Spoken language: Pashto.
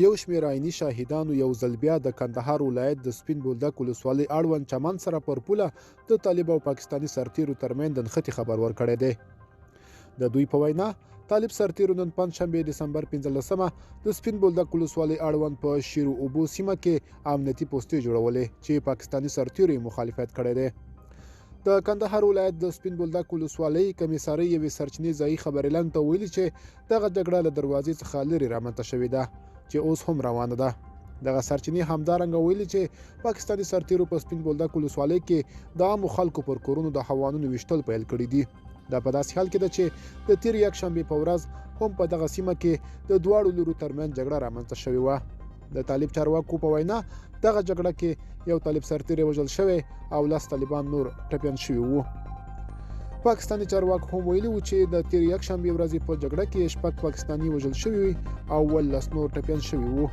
یو شمېر عیني شاهدانو یو ځل بیا د کندهار ولایت د سپین بولدک ولسوالۍ اړوند چمن سره پر پوله د طالب او پاکستاني سرتیرو ترمنځ د نښتې خبر ورکړی دی. د دوی په وینا، طالب سرتیرو نن پنجشنبه دسمبر 15مه د سپین بولدک ولسوالۍ اړوند په شیرو اوبو سیمه کې امنیتي پوستې جوړولې چې پاکستاني سرتیرو یې مخالفت کړی دی. د کندهار ولایت د سپین بولدک ولسوالۍ کمیسارۍ یوې سرچینې ځایي خبریالانو ته ویلي چې دغه جګړه له دروازې څخه لرې رامنځته شوې ده چې اوس هم روانه ده. دغه سرچینې همدارنګه ویلي چې پاکستاني سرتیرو په سپین بولدک ولسوالۍ کې د عامو خلکو پر کورونو د هوانونو ویشتل پیل کړي دي. دا په داسې حال کې ده چې د تیر یکشنبې په ورځ هم په دغه سیمه کې د دواړو لورو ترمنځ جګړه رامنځته شوې وه. د طالب چارواکو په وینا، دغه جګړه کې یو طالب سرتیری وژل شوی او 10 طالبان نور ټپیان شوي وو. پاکستاني چارواکو هم ویلي وو چې د تیر یکشنبې ورځې په جګړه کې 6 پاکستاني وژل شوي او 17 نور ټپیان شوي وو.